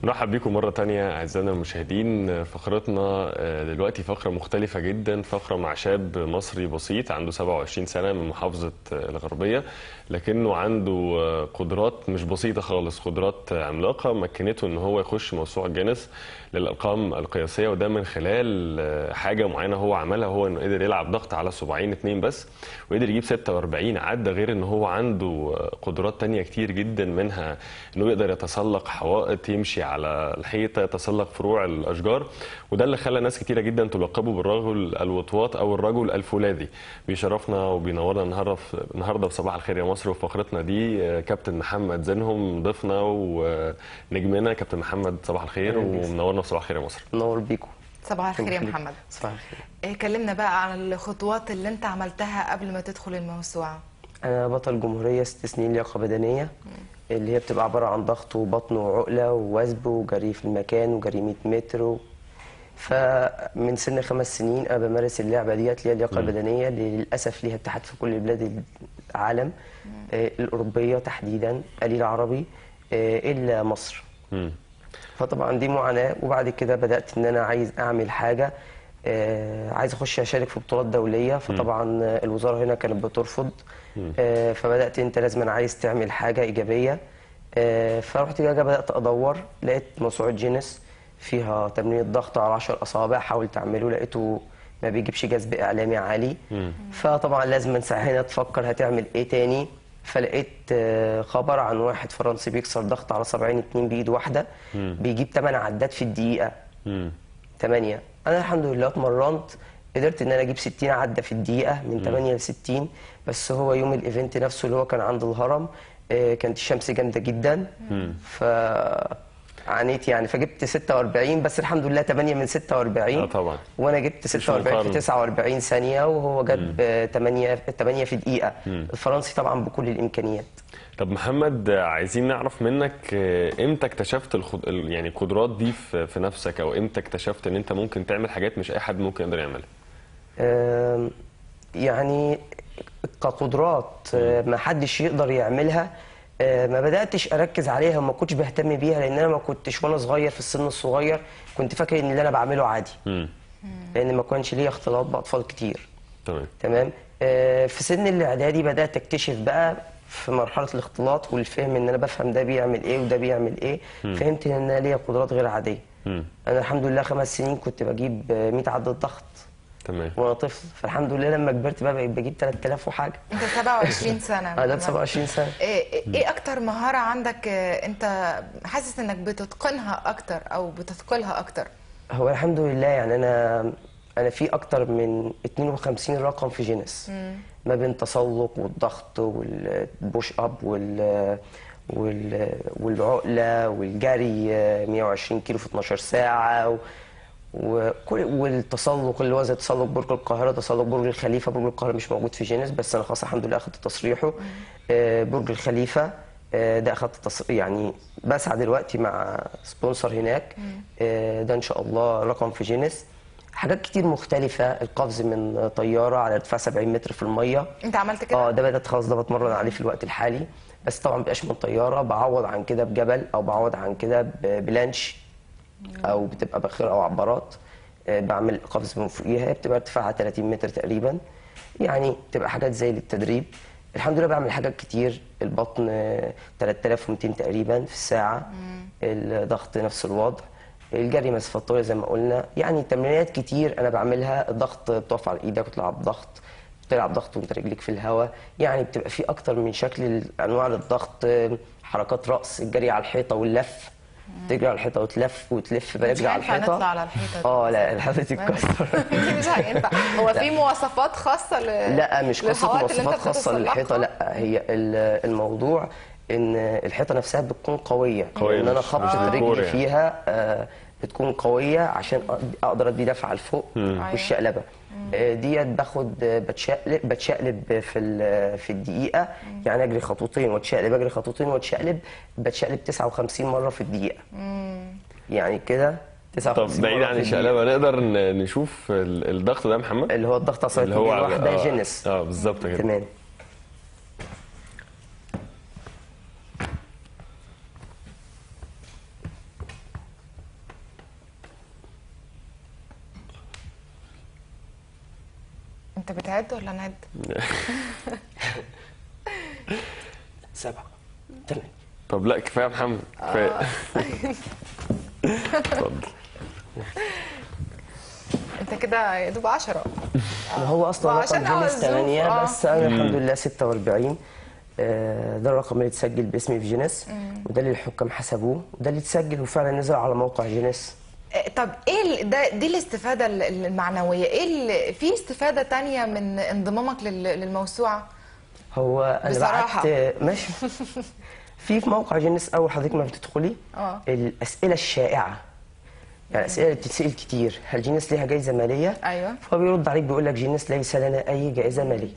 نرحب بكم مرة تانية أعزائنا المشاهدين. فقرتنا دلوقتي فقرة مختلفة جدا، فقرة مع شاب مصري بسيط عنده 27 سنة من محافظة الغربية، لكنه عنده قدرات مش بسيطة خالص، قدرات عملاقة مكنته إن هو يخش موسوعة جينيس للأرقام القياسية، وده من خلال حاجة معينة هو عملها، هو إنه قدر يلعب ضغط على صباعين اتنين بس وقدر يجيب 46 عدة، غير إن هو عنده قدرات تانية كتير جدا، منها إنه يقدر يتسلق حوائط، يمشي على الحيطة، يتسلق فروع الأشجار، وده اللي خلى ناس كتيرة جدا تلقبه بالرجل الوطواط أو الرجل الفولاذي. بيشرفنا وبينورنا النهارده في صباح الخير يا مصر وفي فقرتنا دي كابتن محمد زينهم، ضيفنا ونجمنا. كابتن محمد صباح الخير ومنورنا في صباح الخير يا مصر. نور بيكم. صباح الخير يا محمد. صباح الخير. كلمنا بقى عن الخطوات اللي انت عملتها قبل ما تدخل الموسوعة. أنا بطل جمهورية 6 سنين لياقة بدنية، اللي هي بتبقى عبارة عن ضغط وبطن وعقلة ووثب وجري في المكان وجري 100 متر فمن سن 5 سنين أنا بمارس اللعبة ديت اللي هي اللياقة البدنية، اللي للأسف ليها اتحاد في كل بلاد العالم، الأوروبية تحديدا، قليل عربي إلا مصر. فطبعا دي معاناة. وبعد كده بدأت إن أنا عايز أعمل حاجة، عايز اخش اشارك في بطولات دولية، فطبعا الوزارة هنا كانت بترفض. فبدات انت لازم انا عايز تعمل حاجة ايجابية. فرحت بدات ادور، لقيت موسوعة جينيس فيها تمرين الضغط على 10 اصابع، حاولت اعمله لقيته ما بيجيبش جذب اعلامي عالي. فطبعا لازم هنا تفكر هتعمل ايه تاني. فلقيت خبر عن واحد فرنسي بيكسر ضغط على صابعين 2 بايد واحدة، بيجيب 8 عدات في الدقيقة. 8. انا الحمد لله اتمرنت، قدرت ان انا اجيب 60 عده في الدقيقة، من 8 ل 60. بس هو يوم ال event نفسه اللي هو كان عند الهرم، كانت الشمس جامدة جدا، فعانيت يعني، فجبت 46 بس. الحمد لله 8 من 46. طبعا. وانا جبت 46 في 49 ثانية، وهو جاب 8 في دقيقة. الفرنسي طبعا بكل الامكانيات. طب محمد، عايزين نعرف منك امتى اكتشفت يعني القدرات دي في نفسك، او امتى اكتشفت ان انت ممكن تعمل حاجات مش اي حد ممكن يقدر يعملها؟ يعني كقدرات ما حدش يقدر يعملها، ما بداتش اركز عليها وما كنتش بهتم بيها، لان انا ما كنتش وانا صغير في السن الصغير كنت فاكر ان اللي انا بعمله عادي، لان ما كانش ليا اختلاط باطفال كتير. تمام. في سن الاعدادي بدات اكتشف بقى في مرحلة الاختلاط والفهم ان انا بفهم ده بيعمل ايه وده بيعمل ايه. فهمت ان انا ليا قدرات غير عادية. انا الحمد لله 5 سنين كنت بجيب 100 عدة ضغط. تمام. وانا طفل. فالحمد لله لما كبرت بقى بقيت بجيب 3000 وحاجه. انت 27 سنة. انا 27 سنة. ايه اكتر مهارة عندك انت حاسس انك بتتقنها اكتر او بتثقلها اكتر؟ هو الحمد لله يعني انا في اكتر من 52 رقم في جينيس، ما بين تسلق والضغط وال push up والعقله والجري 120 كيلو في 12 ساعة وكل والتسلق اللي هو زي تسلق برج القاهرة، تسلق برج الخليفة. برج القاهرة مش موجود في جينيس، بس انا خلاص الحمد لله اخدت تصريحه. برج الخليفة ده اخدت تصريح، يعني بسعى دلوقتي مع sponsor هناك. ده ان شاء الله رقم في جينيس. حاجات كتير مختلفة، القفز من طيارة على ارتفاع 70 متر في المية. انت عملت كده؟ ده بدأت خلاص، ده بتمرن عليه في الوقت الحالي، بس طبعا ما بيبقاش من طيارة، بعوض عن كده بجبل او بعوض عن كده بلانش، او بتبقى بخير او عبارات. بعمل قفز من فوقيها، بتبقى ارتفاعها 30 متر تقريبا. يعني بتبقى حاجات زي للتدريب. الحمد لله بعمل حاجات كتير. البطن 3200 تقريبا في الساعة. الضغط نفس الوضع، الجري مسافات طويلة زي ما قلنا، يعني تمرينات كتير انا بعملها. الضغط بتقف على ايدك وتلعب ضغط، بتلعب ضغط وانت رجليك في الهواء، يعني بتبقى في اكتر من شكل انواع للضغط. حركات رأس، الجري على الحيطة واللف، تجري على الحيطة وتلف وتلف، بجري على الحيطة. نطلع على الحيطة. لا الحيطة تتكسر. دي مش هينفع. هو في مواصفات خاصة لا مش قصة مواصفات خاصة للحيطه، لا هي الموضوع ان الحيطة نفسها بتكون قوية، ان انا خبطه رجلي فيها بتكون قوية عشان اقدر ادي دفعه لفوق. والشقلبه ديت باخد بتشقلب في الدقيقة، يعني اجري خطوتين واتشقلب، اجري خطوتين واتشقلب، بتشقلب 59 مرة في الدقيقة. يعني كده 59. طب بعيد عن الشقلبه، نقدر نشوف الضغط ده يا محمد؟ اللي هو الضغط على واحدة جينيس. بالظبط كده. تمام. انت بتعد ولا نعد؟ 7 8. طب لا كفاية يا محمد، كفاية. اتفضل. انت كده يا دوب 10. هو اصلا رقم جينيس 8، بس انا الحمد لله 46. ده الرقم اللي اتسجل باسمي في جينيس، وده اللي الحكام حسبوه، وده اللي اتسجل وفعلا نزل على موقع جينيس. طب ايه ده، دي الاستفادة المعنوية، ايه في استفاده تانية من انضمامك للموسوعه؟ هو انا بصراحة بعت ماشي في موقع جينيس اول حضرتك ما بتدخلي الاسئلة الشائعة، يعني الاسئلة اللي بتتسال كتير، هل جينيس ليها جائزة ماليه؟ ايوه. فهو بيرد عليك بيقول لك جينيس ليس لنا اي جائزة ماليه،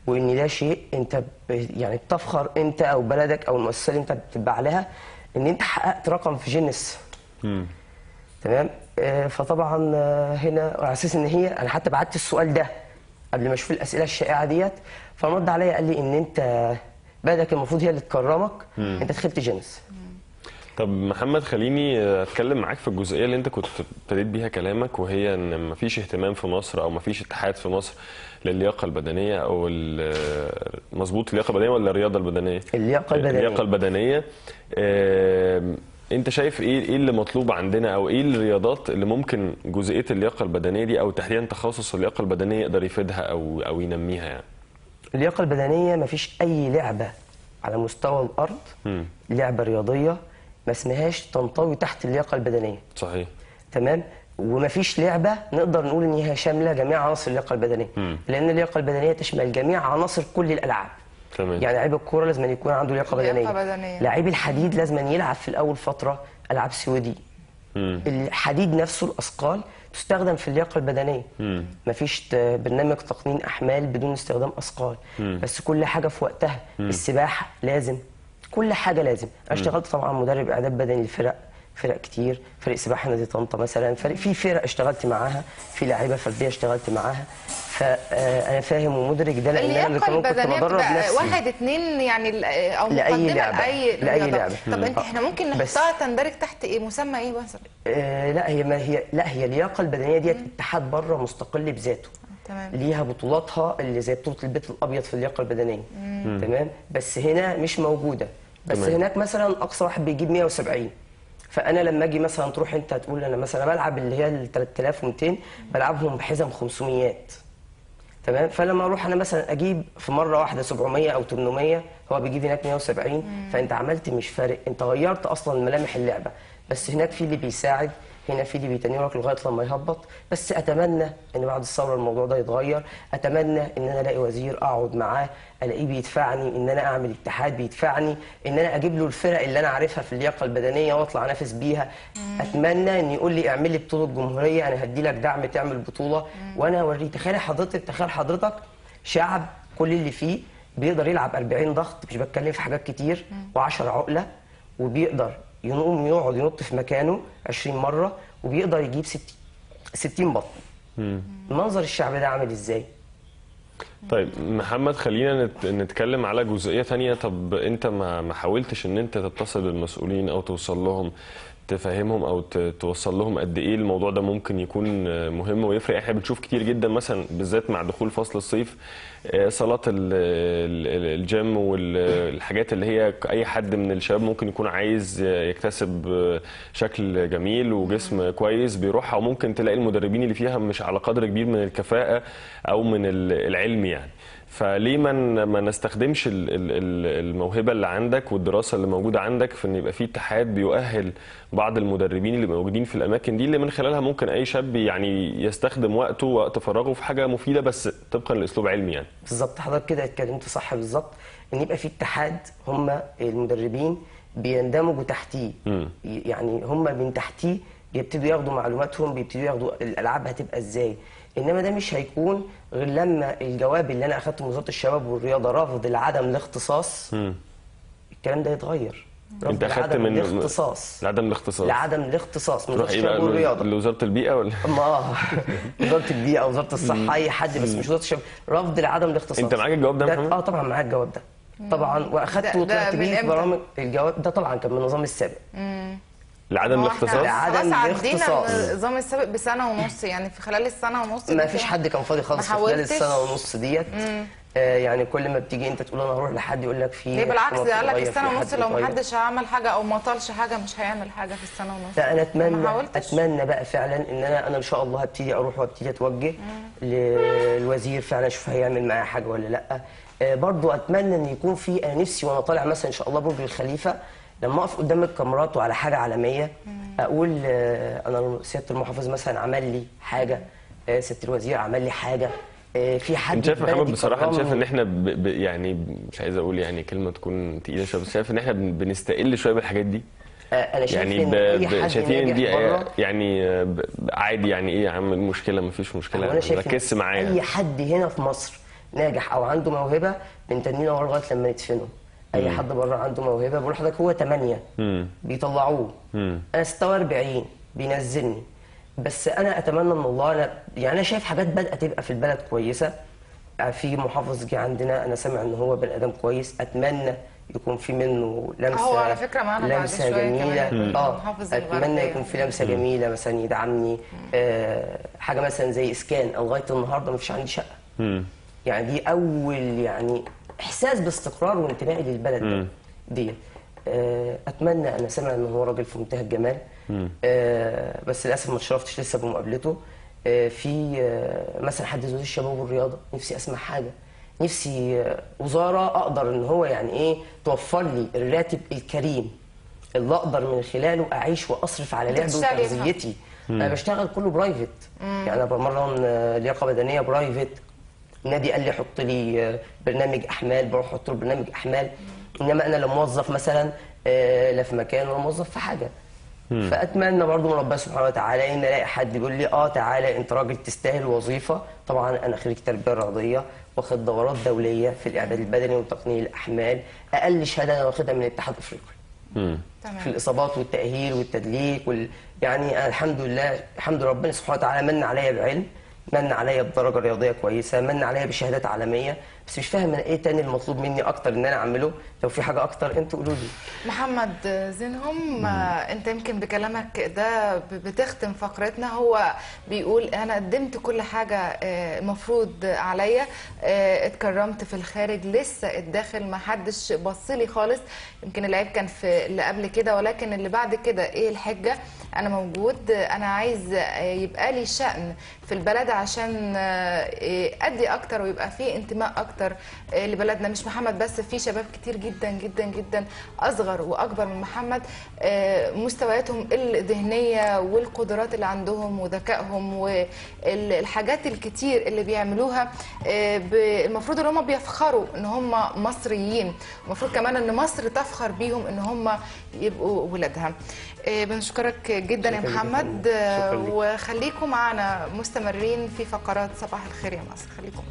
وان ده شيء انت يعني بتفخر انت او بلدك او المؤسسة اللي انت بتتبع لها ان انت حققت رقم في جينيس. تمام. فطبعا هنا على اساس ان هي انا حتى بعت السؤال ده قبل ما اشوف الاسئلة الشائعة ديت، فرد عليا قال لي ان انت بلدك المفروض هي اللي تكرمك، انت دخلت جينيس. طب محمد، خليني اتكلم معاك في الجزئية اللي انت كنت ابتديت بيها كلامك، وهي ان مفيش اهتمام في مصر او مفيش اتحاد في مصر للياقه البدنية او مظبوط، اللياقة البدنية ولا الرياضة البدنية؟ اللياقة البدنية. اللياقة البدنية. انت شايف ايه اللي مطلوب عندنا، او ايه الرياضات اللي ممكن جزئية اللياقة البدنية دي او تحديدا تخصص اللياقة البدنية يقدر يفيدها او ينميها؟ يعني اللياقة البدنية مفيش اي لعبه على مستوى الارض لعبه رياضية ما اسمهاش تنطوي تحت اللياقة البدنية. صحيح. تمام. ومفيش لعبه نقدر نقول ان هي شاملة جميع عناصر اللياقة البدنية، لان اللياقة البدنية تشمل جميع عناصر كل الالعاب. تمام. يعني لعيب الكورة لازم يكون عنده لياقه بدنية. لعيب الحديد لازم يلعب في الاول فترة العاب سويدي. الحديد نفسه الاثقال تستخدم في اللياقة البدنية. مفيش برنامج تقنين احمال بدون استخدام اثقال. بس كل حاجة في وقتها. السباحة لازم، كل حاجة لازم. انا اشتغلت طبعا مدرب اعداد بدني لفرق، فرق كتير، فريق سباحة نادي طنطا مثلا، فريق في فرق اشتغلت معاها، في لعيبة فردية اشتغلت معاها، فانا فاهم ومدرك ده، لان انا كمان كنت بدرب نفسي. 1 2 يعني او مقدمه لاي لعبه. طب انت احنا ممكن نحطها تندرج تحت ايه، مسمى ايه مثلا؟ لا هي ما هي، لا هي اللياقة البدنية ديت اتحاد بره مستقل بذاته. تمام. ليها بطولاتها اللي زي بطوله البيت الابيض في اللياقة البدنية. تمام. بس هنا مش موجودة. بس تمام. هناك مثلا اقصى واحد بيجيب 170. فانا لما اجي مثلا تروح انت تقول انا مثلا بلعب اللي هي ال 3200 بلعبهم بحزم 500. تمام. فلما اروح انا مثلا اجيب في مرة واحدة 700 او 800، هو بيجيب هناك 170. فانت عملت مش فارق، انت غيرت اصلا ملامح اللعبة. بس هناك في اللي بيساعد، هنا في اللي بيتنيرك لغاية لما يهبط. بس اتمنى ان بعد الثورة الموضوع ده يتغير. اتمنى ان انا الاقي وزير اقعد معاه، الاقيه بيدفعني ان انا اعمل اتحاد، بيدفعني ان انا اجيب له الفرق اللي انا عارفها في اللياقة البدنية واطلع انافس بيها. اتمنى ان يقول لي اعمل لي بطوله جمهورية، انا هدي لك دعم تعمل بطوله وانا اوريه. تخيل حضرتك، تخيل حضرتك شعب كل اللي فيه بيقدر يلعب 40 ضغط، مش بتكلم في حاجات كتير، و10 عقله، وبيقدر يقوم يقعد ينط في مكانه 20 مرة، وبيقدر يجيب 60 بطن. منظر الشعب ده عامل ازاي؟ طيب محمد، خلينا نتكلم على جزئية ثانية. طب انت ما حاولتش ان انت تتصل بالمسؤولين او توصل لهم، تفهمهم او توصل لهم قد ايه الموضوع ده ممكن يكون مهم ويفرق؟ احنا بنشوف كتير جدا مثلا بالذات مع دخول فصل الصيف صالات الجيم والحاجات اللي هي اي حد من الشباب ممكن يكون عايز يكتسب شكل جميل وجسم كويس بيروحها، وممكن تلاقي المدربين اللي فيها مش على قدر كبير من الكفاءة او من العلم يعني. فليه ما نستخدمش الموهبة اللي عندك والدراسة اللي موجودة عندك في ان يبقى في اتحاد بيؤهل بعض المدربين اللي موجودين في الاماكن دي، اللي من خلالها ممكن اي شاب يعني يستخدم وقته ووقت فراغه في حاجة مفيدة، بس طبقا لاسلوب علمي يعني. بالظبط، حضرتك كده اتكلمت صح بالظبط، ان يبقى في اتحاد هم المدربين بيندمجوا تحتيه، يعني هم من تحتيه بيبتدوا ياخدوا معلوماتهم، بيبتدوا ياخدوا الالعاب هتبقى ازاي. انما ده مش هيكون غير لما الجواب اللي انا اخدته من وزارة الشباب والرياضة رفض لعدم الاختصاص، الكلام ده يتغير. انت اخدت من الاختصاص، لعدم الاختصاص، لعدم الاختصاص من وزارة الشباب والرياضة لوزارة البيئة ولا ما وزارة البيئة، وزارة الصحة، اي حد، بس مش وزارة الشباب. رفض لعدم الاختصاص. انت معاك الجواب ده؟ اه طبعا معاك الجواب ده طبعا، واخدته وطلعت بيه في برامج. الجواب ده طبعا كان من النظام السابق. لعدم الاختصاص؟ لعدم الاختصاص. النظام السابق بسنة ونص، يعني في خلال السنة ونص ما فيش حد كان فاضي خالص في خلال السنة ونص ديت. يعني كل ما بتيجي انت تقول انا هروح لحد يقول لك في ليه؟ بالعكس ده قال لك السنة ونص لو ما حدش عمل حاجة او ما طالش حاجة مش هيعمل حاجة في السنة ونص. لا انا اتمنى بقى فعلا ان انا ان شاء الله هبتدي اروح وابتدي اتوجه للوزير فعلا اشوف هيعمل معايا حاجة ولا لا. برضو اتمنى ان يكون في، انا نفسي وانا طالع مثلا ان شاء الله برج الخليفة لما اقف قدام الكاميرات وعلى حاجة عالمية اقول انا سيادة المحافظ مثلا عمل لي حاجة، سيادة الوزير عمل لي حاجة، في حد. انت شايف محمد بصراحة، انت شايف ان احنا يعني مش عايز اقول يعني كلمة تكون تقيلة شوية، بس شايف ان احنا بنستقل شوية بالحاجات دي؟ انا شايف يعني ان اي حد شايفين دي يعني عادي، يعني ايه يا عم المشكلة، مفيش مشكلة، ركز معايا. اي حد هنا في مصر ناجح او عنده موهبة بنتنينا وراه لغاية لما ندفنه. اي حد بره عنده موهبة بقول لحضرتك هو 8 بيطلعوه، انا 46 بينزلني. بس انا اتمنى من الله، انا يعني انا شايف حاجات بدات تبقى في البلد كويسة. في محافظ جه عندنا انا سامع ان هو بني ادم كويس، اتمنى يكون في منه لمسه، هو على فكرة معانا لمسه جميلة. اتمنى يكون في لمسه جميلة مثلا يدعمني، حاجة مثلا زي اسكان. او لغاية النهارده ما فيش عندي شقه. يعني دي اول يعني احساس باستقرار وانتمائي للبلد دي. اتمنى، انا سامع ان هو راجل في منتهى الجمال، بس للاسف ما اتشرفتش لسه بمقابلته. في مثلا حد زي وزير الشباب والرياضة، نفسي اسمع حاجة، نفسي وزارة اقدر ان هو يعني ايه توفر لي الراتب الكريم اللي اقدر من خلاله اعيش واصرف على لعبي وتغذيتي. انا بشتغل كله private، يعني انا بمرن لياقه بدنية private، النادي قال لي حط لي برنامج احمال، بروح احط له برنامج احمال. انما انا لا موظف مثلا لا في مكان ولا موظف في حاجة. فاتمنى برضو من ربنا سبحانه وتعالى ان الاقي حد بيقول لي تعالى انت راجل تستاهل وظيفة. طبعا انا خريج تربيه رياضية، واخد دورات دولية في الاعداد البدني وتقنين الاحمال، اقل شهادة انا واخدها من الاتحاد الافريقي في الاصابات والتاهيل والتدليك يعني أنا الحمد لله، الحمد لله ربنا سبحانه وتعالى من عليا بعلم، من عليا بدرجة رياضية كويسة، من عليا بشهادات عالمية، بس مش فاهم انا ايه تاني المطلوب مني اكتر ان انا اعمله. لو في حاجة اكتر انتوا قولوا لي. محمد زينهم، انت يمكن بكلامك ده بتختم فقرتنا. هو بيقول انا قدمت كل حاجة المفروض عليا، اتكرمت في الخارج، لسه الداخل ما حدش بص لي خالص. يمكن العيب كان في اللي قبل كده، ولكن اللي بعد كده ايه الحجة؟ انا موجود، انا عايز يبقى لي شأن في البلد عشان ادي اكتر ويبقى فيه انتماء اكتر لبلدنا. مش محمد بس، في شباب كتير جدا جدا جدا اصغر واكبر من محمد، مستوياتهم الذهنية والقدرات اللي عندهم وذكائهم والحاجات الكتير اللي بيعملوها، المفروض ان هم بيفخروا ان هم مصريين، المفروض كمان ان مصر تفخر بيهم ان هم يبقوا ولادها. بنشكرك جدا يا محمد، وخليكم معنا مستمرين في فقرات صباح الخير يا مصر. خليكم.